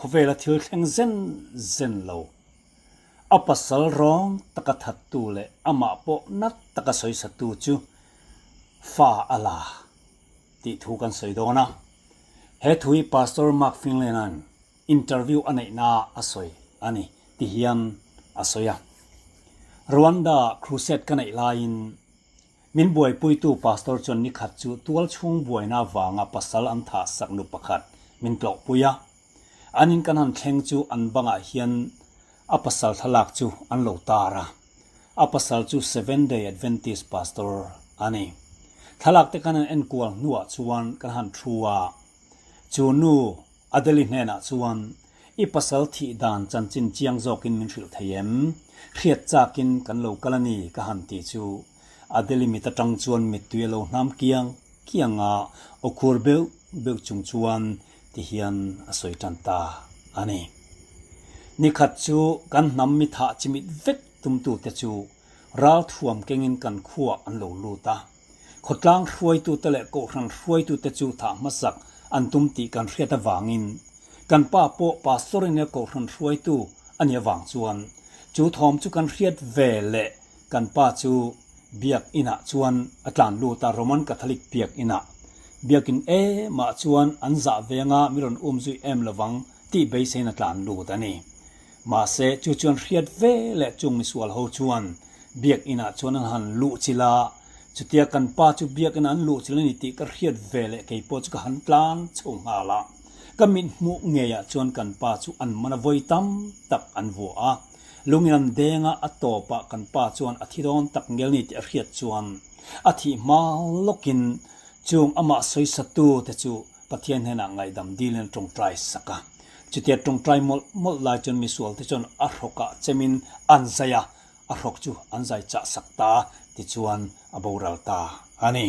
Khawvela thil thleng zen zen lo. A pasal rawng taka thattu leh amah pawh nat taka sawisatu chu fa a la tih thu kan sawi dawn a. He thu hi Pastor Mark Finlay-a'n interview a neihna a sawi a ni ti hian a sawi a. Rwanda crusade ka neih laiin Min buaipuitu pastor chuan nikhat chu tual chhung buaina avanga pasal an thah sak nu pakhat min tlawhpui a. An in kan han thleng chu an bangah hian a pasal thlalak chu an lo tar a. A pasal chu Seventh Day Adventist pastor a ni. Thlalak te kan han enkual hnuah chuan kan han thu a. Chu nu Adeli hnenah chuan, I pasal thih dan chanchin chiang zawkin min hrilh thei em? Hriat chakin kan lo kal a ni ka han ti chu Adeli mit atang chuan mittui a lo hnam kiang kiang a, aw khur beuh beuh chung chuan ti hian a sawi tan ta a ni. Nikhat chu kan hnam mi thah chimit vek tumtute chu ralthuam kengin kan khuah an lo lut a. Khawtlang hruaitute leh kohhran hruaitute chu thah hmasak an tum tih kan hriat avangin kan pa pawh pastor in a kohhran hruaitu a nih avang chuan chu thawm chu kan hriat ve leh kan pa chu biak inah chuan a tlan lut a, Roman Catholic biak inah. Biakin emah chuan an zah venga mi rawn um zui em lovang tih beiseiin a tlan lut a ni. Mahse chu chuan hriat ve leh chung misual ho chuan Biak inah chuan an han luh chilh a, chutia kan pa chu biak inah an luh chilh a ni tih ka hriat ve leh kei pawh chu ka han tlan chho nghal a. Ka mit hmuh ngeiah chuan kan pa chu an man a vawi tam tak an vuah a. Lungin an deng a, a tawpah kan pa chuan a thi dawn tak ngel ni tih a hriat chuan a thih hma lawkin chung amah sawisatu te chu Pathian hnenah ngaihdam dilin a tawngtai sak a. Chutia tawngtai mawlh mawlh lai chuan misualte chuan a hrawkah chemin an zai a, a hrawk chu an zai chah sak ta a, tichuan a boral ta a ni.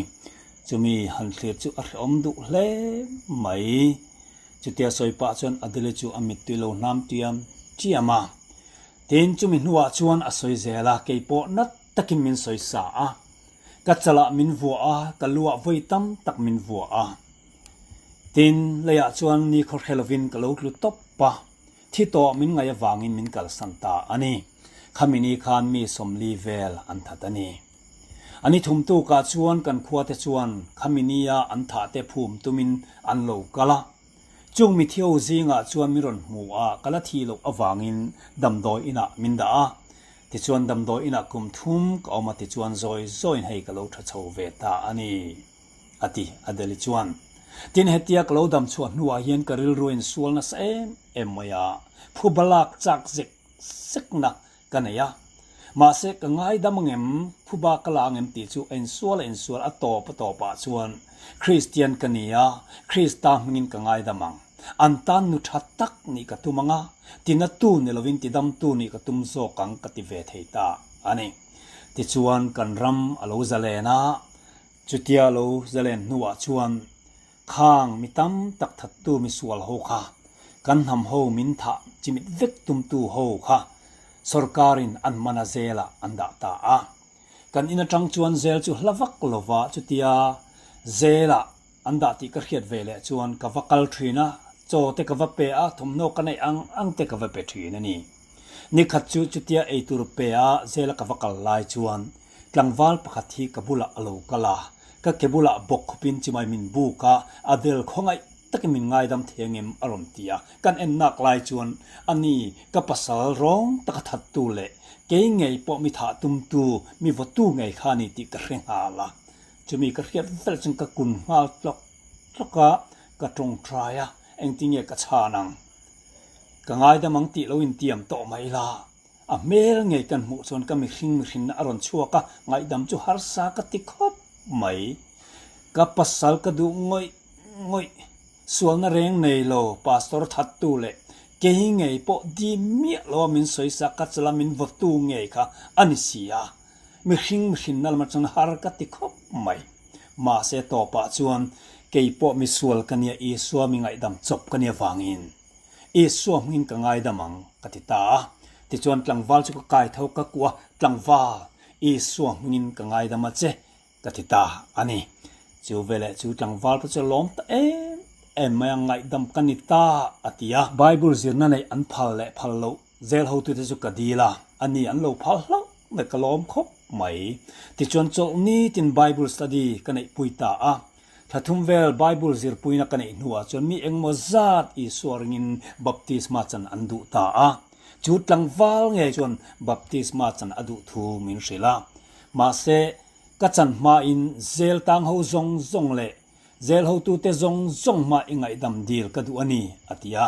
Chumi han thlir chu a hrehawm duh hle mai. Chutia sawi pah chuan Adele chu a mittui lo hnam tiam tiam a. Tin, chumi hnuah chuan a sawi zel a, kei pawh nat takin min sawi sa a. Ka chalah min vuah a, ka luah vawi tam tak min vuah a. Tin, leiah chuan ni khaw hre lovin ka lo tlu tawp a, thi tawh min ngaih avangin min kalsan ta a ni. Khami ni khan mi 40 vel an that a ni. A ni thum tukah chuan kan khuate chuan khami nia an thahte phum tumin an lo kal a. Chung mithio zingah chuan min rawn hmu a, ka la thi loh avangin damdawi inah min dah a. Tichuan damdawi inah kum thum ka awm a tichuan zawi zawiin hei ka lo tha chho ve ta a ni, a ti Adeli chuan. Tin hetia ka lo dam chhuah hnuah hian ka rilru in sual nasa em em mai a, phuba lak chak zek zekna ka nei a. Mahse ka ngaidam angem, phuba ka la angem tih chu a insual a insual a tawp a tawpah chuan Kristian ka ni a, Krista hmingin ka ngaidam ang. An tan nu tha tak nih ka tum ang a, tinatu ni lovin tidamtu nih ka tum zawk ang ka ti ve thei ta a ni. Tichuan kan ram a lo zalen a, chutia lo zalen hnuah chuan khang mi tam tak thattu misual ho kha, kan hnam ho min thah chimit vek tumtu ho kha sorkarin an man a zelah an dah ta a. Kan in atang chuan zel chu hla vak lova chutia zelah An dah tih ka hriat ve leh chuan ka va kal thin a, chaw te ka va pe a, thawmhnaw ka neih ang ang te ka va pe thin a ni. Nikhat chu chutia eitur pe a zela ka va kal lai chuan tlangval pakhat hi ka bulah a lo kal a, ka ke bulah bawk khawpin chimai min buk a, a vel khawngaih takin min ngaidam thei angem a rawn ti a, kan en nak lai chuan a ni ka pasal rawng taka thattu leh kei ngei pawh mi thah tumtu, mi vawtu ngei kha a ni tih ka hre nghal a. Chumi ka hriat vel chuan ka kun nghal tlawk tlawk a, ka tawngtai a, engtinge ka chhan ang? Ka ngaidam ang tih lo intiam tawh mai la, a hmel ngei kan hmuh chuan ka mihring mihrinna a rawn chhuak a, ngaihdam chu harsa ka ti khawp mai. Ka pasal ka duh ngawih ngawih, sualna reng nei lo pastor thattu leh kei ngei pawh dim miah lo a min sawisa ka chala min vawtu ngei kha a ni si a. Mihring mihrinna lamah chuan har ka ti khawp mai. Mahse tawpah chuan kei pawh misual ka nia Isua mi ngaihdam chawp ka nia vangin Isua hmingin ka ngaidam ang ka ti ta a. Tichuan tlangval chu ka kai tho ka kuah a, Tlangval, Isua hmingin ka ngaidam a che ka ti ta a ni. Chu veleh chu tlangval pawh chu a lawm ta em em mai a, ngaihdam ka ni ta, a ti a. Bible zirna neih an phal leh phal loh zel hotute chu ka dil a, a ni an lo phal hlauh mai ka lawm khawp mai. Tichuan chawlh nitin Bible study ka neihpui ta a, thla thum vel Bible zirpuina ka neih hnuah chuan mi engmaw zat Isua ringin baptisma chan an duh ta a. Chu tlangval ngei chuan baptisma chan a duh thu min hrilh a. Mahse, ka chan hmain zel tang ho zawng zawng leh zel hotute zawng zawng hma i ngaihdam dil ka duh a ni, a ti a.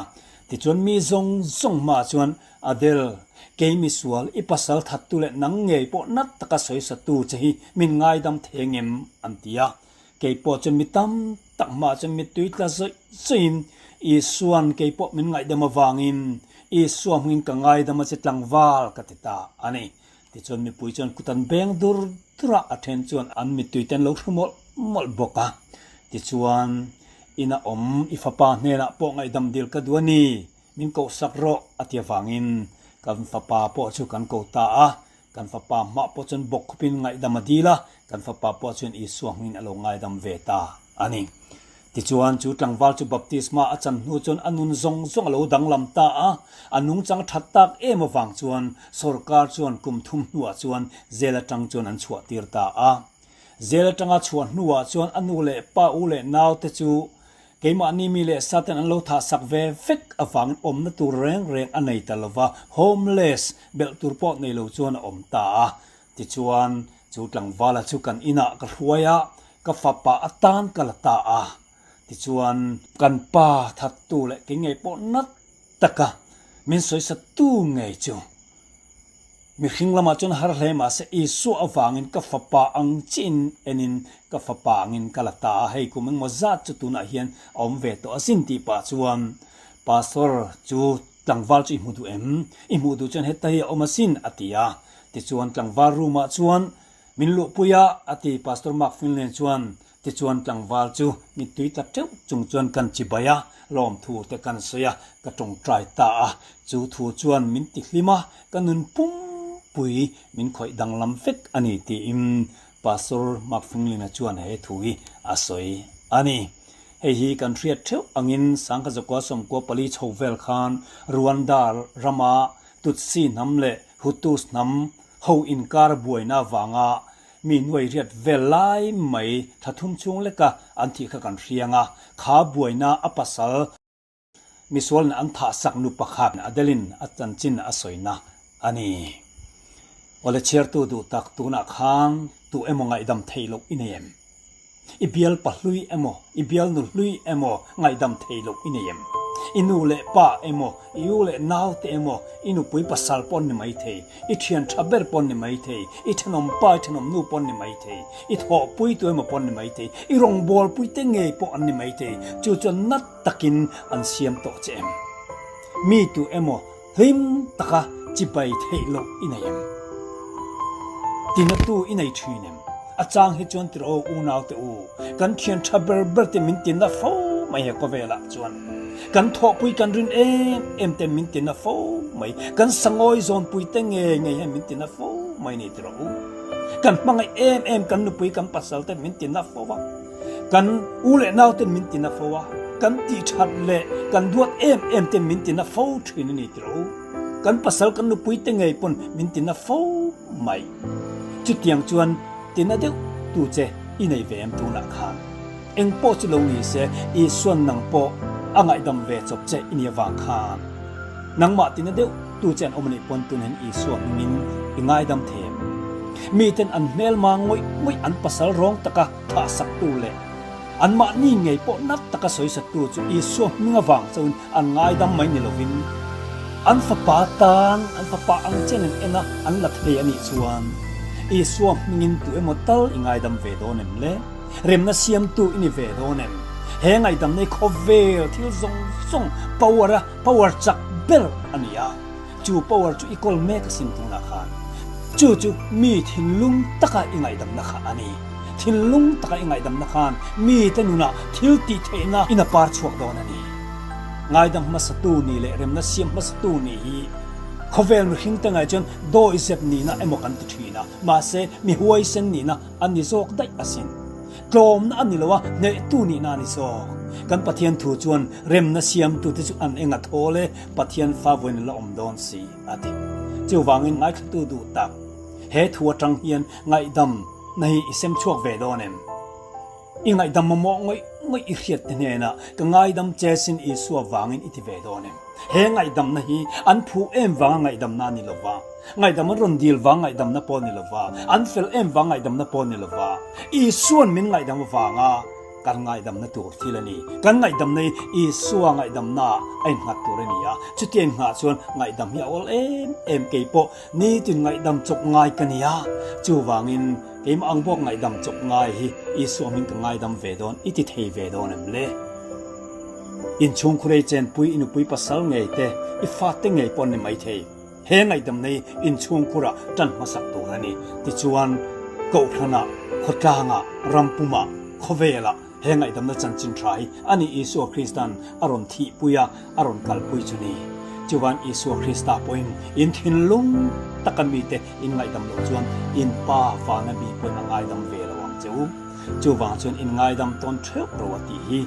Tichuan mi zawng zawng hmaah chuan, Adel, kei misual, i pasal thattu leh nang ngei pawh nat taka sawisatu che hi min ngaidam thei ngem? an ti a. Kei pawh chuan mi tam tak hmaah chuan mittui tla zawih zawihin, Isua'n kei pawh min ngaihdam avangin Isua hmingin ka ngaidam a che tlangval ka ti ta a ni. Tichuan mipui chuan kut an beng dur dur a, a then chuan an mittui te an lo hru mawlh mawlh bawk a. Tichuan, Ina awm i fapa hnenah pawh ngaihdam dil ka duh a ni, min kohsak rawh a ti avangin kan fapa pawh chu kan ko ta a. Kan fapa hmah pawh chuan bawk khawpin ngaihdam a dil a, kan fapa pawh chuan Isua hmingin a lo ngaidam ve ta a ni. Tichuan, chu tlangval chu baptisma a chan hnu chuan a nun zawng zawng a lo danglam ta a, a nungchang that tak em avang chuan sorkar chuan kum thum hnuah chuan jail atang chuan an chhuah tir ta a. Jail atanga chhuah hnuah chuan a nu leh pa u leh naute chu Keimahni mi leh sa ten an lo thah sak ve vek avangin awmna tur reng reng a nei ta lova, homeless, belh tur pawh nei lo chuan a awm ta a. Tichuan, chu tlangvala chu kan inah ka hruai a, ka fapa atan ka la ta a. Tichuan, kan pa thattu leh kei ngei pawh nat taka min sawisatu ngei chu Mihring lamah chuan har hle mahse Isua avangin ka fapa ang chiin enin ka fapa angin ka la ta a, hei kum engmaw zat chu tunah hian a awm ve tawh asin tih pah chuan Pastor chu tlangval chu i hmu duh em? I hmuh duh chuan heta hi a awm asin a ti a. Tichuan tlangval room ah chuan min luhpui a a ti Pastor Mark Finlay chuan Tichuan tlangval chu mittui tla teuh chung chuan kan chibai a, lawmthu te kan sawi a, ka tawngtai ta a. Chu thu chuan min ti hlim a, ka nun pumpui min khawih danglam vek a ni tiin Pastor Mark Finglin-a chuan he thu hi a sawi a ni. Hei hi kan hriat theuh angin Sangkha Zakua Sawmkua pali chho vel khan Rwanda rama Tutsi hnam leh Hutus hnam ho inkar buaina avanga Mi nuai riat vel lai mai thla thum chhung leka an thih kha kan hriang a, kha buaina a pasal misualin an thah sak nu pakhat Adeline a chanchin a sawina a ni. Awle chhiartu duh tak tunah khan tu emaw ngaihdam theih loh i nei em? I bial pa hlui emaw, i bial nu hlui emaw ngaihdam thei loh i nei em? I nu leh pa emaw, i u leh nau te emaw, i nupui pasal pawh an ni mai thei, i thian tha ber pawh an ni mai thei, i thenawm pa, i thenawm nu pawh an ni mai thei, i thawhpui tu emaw pawh an ni mai thei, i rawngbawlpui te ngei pawh an ni mai thei, chu chuan nat takin an siam tawh che em? Mi tu emaw Hlim taka chibai theih loh i nei em? Tinatu i nei thin em? A chang hi chuan tirh aw unau te u, kan thian tha ber ber te min tinna fo mai he khawvelah chuan. Kan thawhpui kan rin em em ten min tinna fo mai, kan sangawi zawnpui te ngei ngei hian min tinna fo mai ni tirh u. Kan hmangaih em em kan nupui kan pasal ten min tinna fo a. Kan u leh nau ten min ti na fo a, kan tih that leh kan duat em em ten min ti na fo thin a ni tiro. Kan pasal kan nupui te ngei pawn min ti na fo mai. Chutiang chuan ti na deuh tu che i nei ve em tunah khan. Eng pawh chu lo ni se Isuan nang pawh a ngaihdam ve chawp che i nih avang khan. Nangmah ti na deuh tu che an awm a nih pawn tunah hian Isua hmingin i ngaidam thei em? Miten an hmelma ngawih ngawih an pasal rawng taka thah saktu leh anmahni ngei pawh nat taka sawisattu chu Isua hming avang chauhin an ngaidam mai ni lovin an fapa tan an fapa ang chen an en a, an la thei a nih chuan Isua hmingin tu emaw tal i ngaidam ve dawn em le? Remna siamtu i ni ve dawn em? He ngaihdamna hi khawvel thil zawng zawng power a power chak ber a ni a. Chu power chu i kawl mek asin tunah khan. Chu chu mi thinlung taka i ngaihdamna kha a ni. Thinlung taka i ngaihdamna khan mite nunah thil tih theihna in a par chhuak dawn a ni. Ngaidam hmasatu ni leh remna siam hmasatu ni hi khawvel mihringte ngaih chuan dawihzep nihna emaw kan ti thin a, mahse mi huaisen nihna a ni zawk daih asin. Tlawmna a ni lo a, hnehtu nihna a ni zawk. Kan Pathian thu chuan remna siamtute chu an eng a thawl e, Pathian fa vawiin a la awm dawn si, a ti. Chuvangin ngaithlatu duh tak, he thu atang hian ngaihdam na hi i sem chhuak ve dawn em? I ngaihdam mamawh ngawih ngawih i hriat te hnenah ka ngaidam che sin Isua vangin i ti ve dawn em? He ngaihdamna hi an phu em vanga ngaihdamna a ni lo va, ngaihdam an rawn dil vang ngaihdamna pawh a ni lo va, an fel em vang ngaihdamna pawh a ni lo va, Isua'n min ngaihdam avanga kan ngaihdamna tur thil a ni. Kan ngaihdamna hi Isua ngaihdamna a innghat tur a ni a, chutia innghah chuan ngaihdam hi a awl em em kei pawh nitin ngaihdam chawp ngai ka ni a, chuvangin keimah ang bawk ngaihdam chawp ngai hi Isua hming ka ngaidam ve dawn i ti thei ve dawn em le? Inchhungkhur ei chenpui i nupui pasal ngei te, i fate ngei pawh an ni maithei. He ngaihdamna hi inchhungkhurah tan hmasak tur a ni. Tichuan, Kohhranah, khawtlangah, rampumah, khawvelah he ngaihdamna chanchin tha hi a ni Isua Krista'n a rawn thihpui a, a rawn kalpui chu ni. Chuvan Isua Krista pawhin in thinlung taka mite in ngaihdam loh chuan in Pa vana mi pawhin a ngaidam ve lo ang che u. Chuvang chuan in ngaidam tawn theuh ro a tih hi.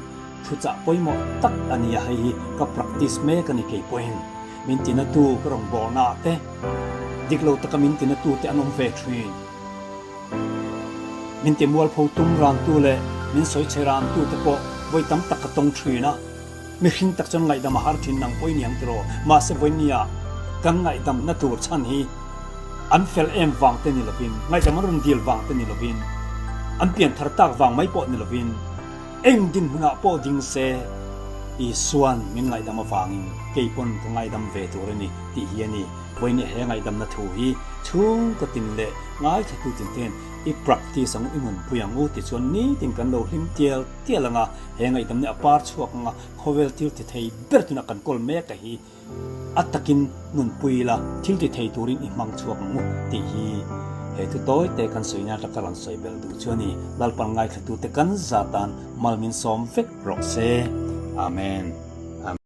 Thuchah pawimawh tak a ni a, hei hi ka practice mek a ni kei pawhin. Min tinatu ka rawn bawlna ah te, dik lo taka min tinatu te an awm ve thin. Min ti mualpho tum rantu leh min sawi chhe rantu te pawh vawi tam tak ka tawng thin a. Mihring tak chuan ngaihdam a har thin nang pawh i ni ang tiraw? Mahse vawinia kan ngaihdamna tur chhan hi an fel em vang te ni lovin, ngaihdam an rawn dil vang te ni lovin, an pian thar tak vang mai pawh ni lovin, Eng dinhmunah pawh ding se, Isua'n min ngaihdam avangin kei pawn ka ngaidam ve tur a ni tih hi a ni. Vawiin he ngaihdamna thu hi chhungkaw tin leh ngaithlatu tin ten i practice ang u, i nunpui ang u tichuan nitin kan lo hlim tial tial ang a, he ngaihdamna a par chhuak ang a, khawvel thil ti thei ber tunah kan kawl mek a hi. A takin nunpui ila thil ti thei turin i hmang chhuak ang u tih hi he thu tawi te kan sawi nan ka rawn sawi belh duh chu a ni. Lalpan ngaithlatute kan za tan mal min sawm vek rawh se. Amen.